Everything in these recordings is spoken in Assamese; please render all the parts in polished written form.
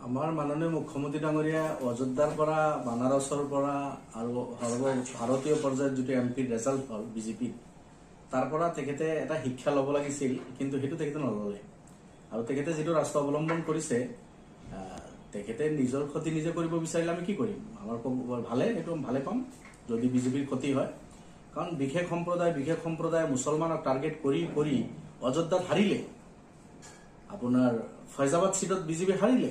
আমাৰ মাননীয় মুখ্যমন্ত্ৰী ডাঙৰীয়া অযোধ্যাৰ পৰা, বানাৰসৰ পৰা আৰু সৰ্ব ভাৰতীয় পৰ্যায়ত যিটো এম পিৰ ৰেজাল্ট হ'ল বিজেপিৰ, তাৰ পৰা তেখেতে এটা শিক্ষা ল'ব লাগিছিল, কিন্তু সেইটো তেখেতে নল'লে। আৰু তেখেতে যিটো ৰাস্তা অৱলম্বন কৰিছে, তেখেতে নিজৰ ক্ষতি নিজে কৰিব বিচাৰিলে আমি কি কৰিম? আমাৰ ভালে, সেইটো ভালে পাম যদি বিজেপিৰ ক্ষতি হয়। কাৰণ বিশেষ সম্প্ৰদায় মুছলমানক টাৰ্গেট কৰি কৰি অযোধ্যাত হাৰিলে, আপোনাৰ ফৈজাবাদ চিটত বিজেপি হাৰিলে।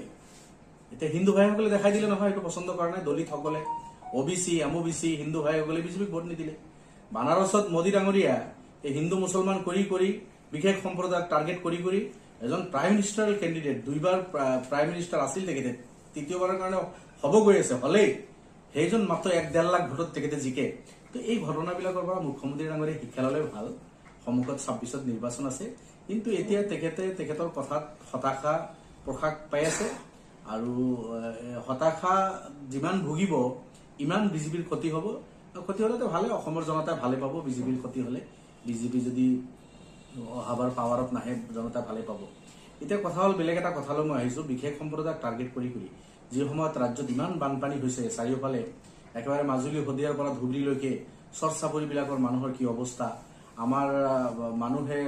এতিয়া হিন্দু ভাইসকলে দেখাই দিলে নহয়, এইটো পচন্দ কৰা নাই। দলিতসকলে, অ বি চি, এম অ বি চি, হিন্দু ভাইসকলে বিজেপিক ভোট নিদিলে। বানাৰসত মোদী ডাঙৰীয়া এই হিন্দু মুছলমান কৰি কৰি, বিশেষ সম্প্ৰদায়ক টাৰ্গেট কৰি কৰি এজন প্ৰাইম মিনিষ্টাৰ কেণ্ডিডেট, দুইবাৰ প্ৰাইম মিনিষ্টাৰ আছিল তেখেতে, তৃতীয়বাৰৰ কাৰণে হ'ব গৈ আছে, হলেই সেইজন মাত্ৰ 1-1.5 লাখ ভোটত তেখেতে জিকে। তো এই ঘটনাবিলাকৰ পৰা মুখ্যমন্ত্ৰী ডাঙৰীয়াই শিক্ষা ল'লে ভাল। সন্মুখত 26ত নিৰ্বাচন আছে, কিন্তু এতিয়া তেখেতে তেখেতৰ কথাত হতাশা প্ৰকাশ পাই আছে আৰু হতাশা যিমান ভুগিব ইমান বিজেপিৰ ক্ষতি হ'ব। আৰু ক্ষতি হ'লেতো ভালে, অসমৰ জনতাই ভালে পাব বিজেপিৰ ক্ষতি হ'লে। বিজেপি যদি অহাবাৰ পাৱাৰত নাহে, জনতাই ভালে পাব। এতিয়া কথা হ'ল, বেলেগ এটা কথালৈ মই আহিছো। বিশেষ সম্প্ৰদায়ক টাৰ্গেট কৰি কৰি যি সময়ত ৰাজ্যত ইমান বানপানী হৈছে, চাৰিওফালে একেবাৰে মাজুলী, শদিয়াৰ পৰা ধুবুৰীলৈকে চৰ চাপৰিবিলাকৰ মানুহৰ কি অৱস্থা, আমাৰ মানুহে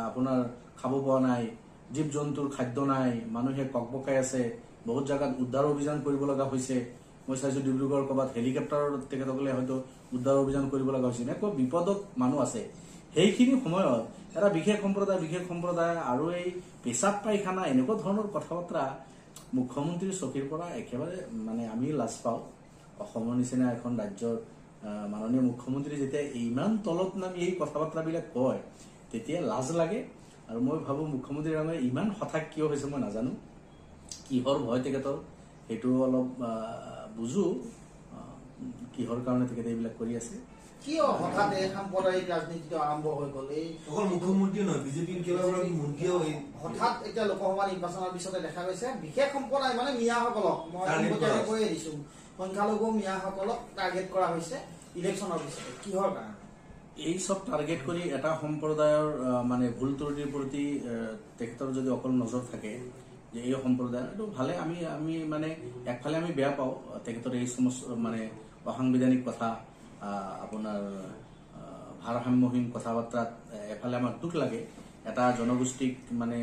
আপোনাৰ খাব পোৱা নাই, জীৱ জন্তুৰ খাদ্য নাই, মানুহে ককবকাই আছে, বহুত জেগাত উদ্ধাৰ অভিযান কৰিব লগা হৈছে। মই চাইছো ডিব্ৰুগড় ক'ৰবাত হেলিকপ্টাৰত তেখেতসকলে হয়তো উদ্ধাৰ অভিযান কৰিব লগা হৈছে। এনেকুৱা বিপদত মানুহ আছে। সেইখিনি সময়ত এটা বিশেষ সম্প্ৰদায় আৰু এই পেচাব পায়খানা, এনেকুৱা ধৰণৰ কথা বতৰা মুখ্যমন্ত্ৰীৰ চকীৰ পৰা একেবাৰে মানে আমি লাজ পাওঁ। অসমৰ নিচিনা এখন ৰাজ্যৰ মাননীয় মুখ্যমন্ত্ৰী যেতিয়া ইমান তলত নামি এই কথা বাৰ্তাবিলাক কয়, তেতিয়া লাজ লাগে। আৰু মই ভাবো মুখ্যমন্ত্ৰী ডাঙৰীয়া ইমান হতাশ কিয় হৈছে মই নাজানো। কিহৰ ভয় তেখেতৰ সেইটো অলপ বুজো, কিহৰ কাৰণে তেখেতে এইবিলাক কৰি আছে। কিয় হঠাৎ এই সাম্প্ৰদায়িক ৰাজনীতিটো আৰম্ভ হৈ গ'ল এই অকল মুখ্যমন্ত্ৰীয়ে নহয়, বিজেপিৰ কেইবাগৰাকী মন্ত্ৰীয়েও এই হঠাৎ এতিয়া লোকসভা নিৰ্বাচনৰ পিছতে দেখা গৈছে বিশেষ সম্প্ৰদায় মানে মিয়াসকলক, মই Target কৰা পোনপটীয়াকৈ হৈছে। কৈয়ে দিছো, সংখ্যালঘু মিয়াসকলক টাৰ্গেট কৰা হৈছে ইলেকশ্যনৰ পিছতে, কিহৰ কাৰণে? এই চব টাৰ্গেট কৰি এটা সম্প্ৰদায়ৰ মানে ভুল ত্ৰুটিৰ প্ৰতি তেখেতৰ যদি অকল নজৰ থাকে যে এই সম্প্ৰদায়, এইটো ভালে। আমি আমি মানে একফালে আমি বেয়া পাওঁ তেখেতৰ এই সমস্ত মানে অসাংবিধানিক কথা, আপোনাৰ ভাৰসাম্যহীন কথা বাৰ্তাত এফালে আমাৰ দুখ লাগে। এটা জনগোষ্ঠীক মানে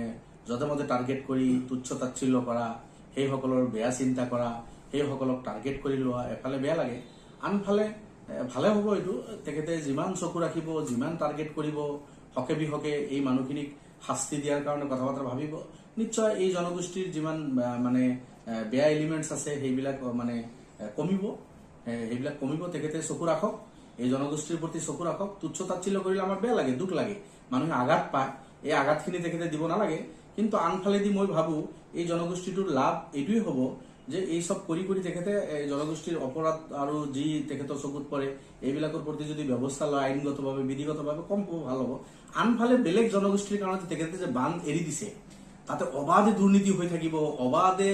যধে মধে টাৰ্গেট কৰি তুচ্ছ তাচ্ছিল্য কৰা, সেইসকলৰ বেয়া চিন্তা কৰা, সেইসকলক টাৰ্গেট কৰি লোৱা, এফালে বেয়া লাগে। আনফালে ভালে হ'ব এইটো। তেখেতে যিমান চকু ৰাখিব, যিমান টাৰ্গেট কৰিব, হকে বিহকে এই মানুহখিনিক শাস্তি দিয়াৰ কাৰণে কথা বতৰা ভাবিব, নিশ্চয় এই জনগোষ্ঠীৰ যিমান মানে বেয়া এলিমেণ্টছ আছে, সেইবিলাক মানে কমিব, সেইবিলাক কমিব। তেখেতে চকু ৰাখক, এই জনগোষ্ঠীৰ প্ৰতি চকু ৰাখক। তুচ্ছ তাচ্ছিল্য কৰিলে আমাৰ বেয়া লাগে, দুখ লাগে, মানুহে আঘাত পায়। এই আঘাতখিনি তেখেতে দিব নালাগে। কিন্তু আনফালেদি মই ভাবো এই জনগোষ্ঠীটোৰ লাভ এইটোৱেই হ'ব যে এই চব কৰি কৰি তেখেতে এই জনগোষ্ঠীৰ অপৰাধ আৰু যি তেখেতৰ চকুত পৰে, এইবিলাকৰ প্ৰতি যদি ব্যৱস্থা লয় আইনগতভাৱে, বিধিগতভাৱে, কম হ'ব, ভাল হ'ব। আনফালে বেলেগ জনগোষ্ঠীৰ কাৰণে তেখেতে যে বান্ধ এৰি দিছে, তাতে অবাধে দুৰ্নীতি হৈ থাকিব, অবাধে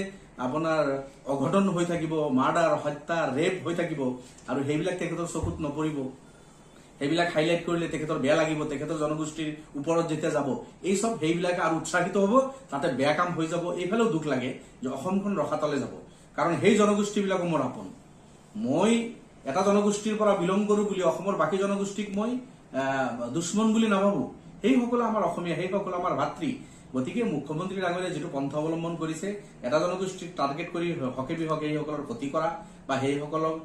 আপোনাৰ অঘটন হৈ থাকিব, মাৰ্ডাৰ, হত্যা, ৰেপ হৈ থাকিব আৰু সেইবিলাক তেখেতৰ চকুত নপৰিব। সেইবিলাক হাইলাইট কৰিলে তেখেতৰ বেয়া লাগিব। তেখেতৰ জনগোষ্ঠীৰ ওপৰত যেতিয়া যাব এই চব, সেইবিলাক আৰু উৎসাহিত হ'ব, তাতে বেয়া কাম হৈ যাব। এইফালেও দুখ লাগে যে অসমখন ৰসাতলে যাব। কাৰণ সেই জনগোষ্ঠীবিলাকো মোৰ আপোন। মই এটা জনগোষ্ঠীৰ পৰা বিলং কৰো বুলি অসমৰ বাকী জনগোষ্ঠীক মই দুশ্মন বুলি নাভাবো। সেইসকল আমাৰ অসমীয়া, সেইসকল আমাৰ ভাতৃ। গতিকে মুখ্যমন্ত্ৰী ডাঙৰীয়াই যিটো পন্থা অৱলম্বন কৰিছে, এটা জনগোষ্ঠীক টাৰ্গেট কৰি হকে বিহকে সেইসকলৰ ক্ষতি কৰা বা সেইসকলক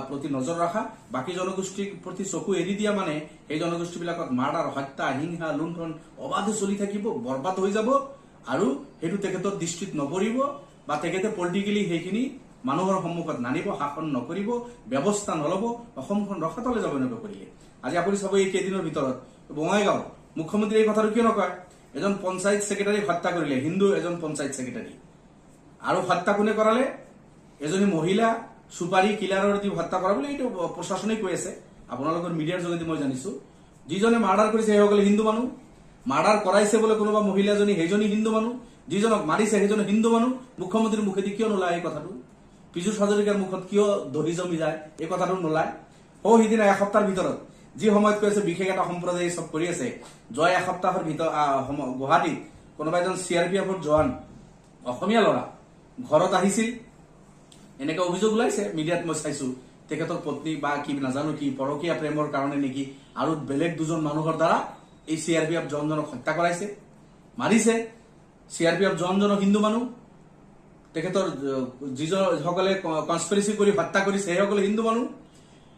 প্ৰতি নজৰ ৰখা, বাকী জনগোষ্ঠীৰ প্ৰতি চকু এৰি দিয়া, মানে সেই জনগোষ্ঠীবিলাকত মাৰ্ডাৰ, হত্যা, হিংসা, লুণ্ঠন অবাধে চলি থাকিব, বৰবাদ হৈ যাব আৰু সেইটো তেখেতৰ দৃষ্টিত নপৰিব বা তেখেতে পলিটিকেলি সেইখিনি মানুহৰ সন্মুখত নানিব, শাসন নকৰিব, ব্যৱস্থা নল'ব। অসমখন ৰসাতলে যাব এনেকুৱা কৰিলে। আজি আপুনি চাব, এই কেইদিনৰ ভিতৰত বঙাইগাঁও মুখ্যমন্ত্ৰী এই কথাটো কিয় নকয়? এজন পঞ্চায়ত ছেক্ৰেটাৰীক হত্যা কৰিলে, হিন্দু এজন পঞ্চায়ত ছেক্ৰেটাৰী। আৰু হত্যা কোনে কৰালে? এজনী মহিলা চুপাৰী কিলাৰৰ দি হত্যা কৰা বুলি এইটো প্ৰশাসনে কৈ আছে। আপোনালোকৰ মিডিয়াৰ যোগেদি মই জানিছো। যিজনে মাৰ্ডাৰ কৰিছে, সেইসকলে হিন্দু মানুহ। মাৰ্ডাৰ কৰাইছে বোলে কোনোবা মহিলাজনী, সেইজনী হিন্দু মানুহ। যিজনক মাৰিছে, সেইজন হিন্দু মানুহ। মুখ্যমন্ত্ৰীৰ মুখেদি কিয় নোলায় এই কথাটো? পীযুষ হাজৰিকাৰ মুখত কিয় দহি জমি যায়, এই কথাটো নোলায়? সৌ সিদিনা এসপ্তাহৰ ভিতৰত যি সময়ত কৈ আছে বিশেষ এটা সম্প্ৰদায়ে চব কৰি আছে, যোৱা এসপ্তাহৰ ভিতৰত গুৱাহাটীত কোনোবা এজন চি আৰ পি এফৰ জোৱান অসমীয়া ল'ৰা ঘৰত আহিছিল, এনেকৈ অভিযোগ ওলাইছে মিডিয়াত, মই চাইছো। তেখেতৰ পত্নী বা কি নাজানো কি পৰকীয়া প্ৰেমৰ কাৰণে নেকি আৰু বেলেগ দুজন মানুহৰ দ্বাৰা এই চি আৰ পি এফ জোৱানজনক হত্যা কৰাইছে, মাৰিছে। চি আৰ পি এফ জোৱানজনক হিন্দু মানুহ, তেখেতৰ যিসকলে কনস্পিৰেচি কৰি হত্যা কৰিছে সেইসকলে হিন্দু মানুহ,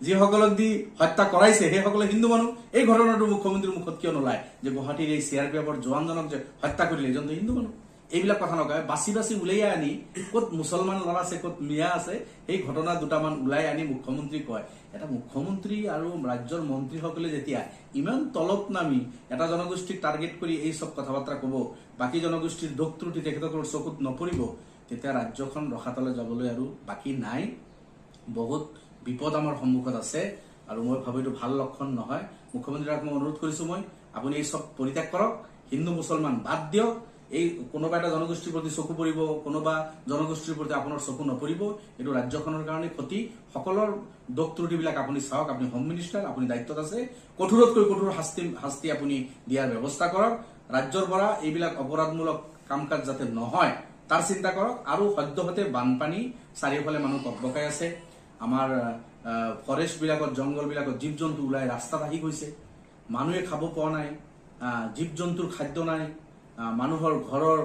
যিসকলক দি হত্যা কৰাইছে সেইসকলে হিন্দু মানুহ। এই ঘটনাটো মুখ্যমন্ত্ৰীৰ মুখত কিয় নোলায় যে গুৱাহাটীৰ এই চি আৰ পি এফৰ জোৱানজনক যে হত্যা কৰিলে এজনটো হিন্দু মানুহ? এইবিলাক কথা নকয়। বাচি বাচি উলিয়াই আনি ক'ত মুছলমান ল'ৰা আছে, ক'ত মিয়া আছে, সেই ঘটনা দুটামান ওলাই আনি মুখ্যমন্ত্ৰী কয়। এটা মুখ্যমন্ত্ৰী আৰু ৰাজ্যৰ মন্ত্ৰীসকলে যেতিয়া ইমান তলত নামি এটা জনগোষ্ঠীক টাৰ্গেট কৰি এই চব কথা বাৰ্তা ক'ব, বাকী জনগোষ্ঠীৰ দোষ ত্ৰুটি তেখেতসকলৰ চকুত নপৰিব, তেতিয়া ৰাজ্যখন ৰসাতলে যাবলৈ আৰু বাকী নাই। বহুত বিপদ আমাৰ সন্মুখত আছে আৰু মই ভাবো এইটো ভাল লক্ষণ নহয়। মুখ্যমন্ত্ৰীক মই অনুৰোধ কৰিছো, মই আপুনি এই চব পৰিত্যাগ কৰক, হিন্দু মুছলমান বাদ দিয়ক। এই কোনোবা এটা জনগোষ্ঠীৰ প্ৰতি চকু পৰিব, কোনোবা জনগোষ্ঠীৰ প্ৰতি আপোনাৰ চকু নপৰিব, এইটো ৰাজ্যখনৰ কাৰণে ক্ষতি। সকলৰ দোষ ত্ৰুটিবিলাক আপুনি চাওক। আপুনি হোম মিনিষ্টাৰ, আপুনি দায়িত্বত আছে। কঠোৰতকৈ কঠোৰ শাস্তি আপুনি দিয়াৰ ব্যৱস্থা কৰক। ৰাজ্যৰ পৰা এইবিলাক অপৰাধমূলক কাম কাজ যাতে নহয় তাৰ চিন্তা কৰক। আৰু সদ্যহতে বানপানী, চাৰিওফালে মানুহ ককবকাই আছে। আমাৰ ফৰেষ্টবিলাকত, জংঘলবিলাকত জীৱ জন্তু ওলাই ৰাস্তাত আহি গৈছে, মানুহে খাব পোৱা নাই, জীৱ জন্তুৰ খাদ্য নাই, মানুহৰ ঘৰৰ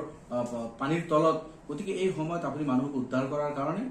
পানীৰ তলত। গতিকে এই সময়ত আপুনি মানুহক উদ্ধাৰ কৰাৰ কাৰণে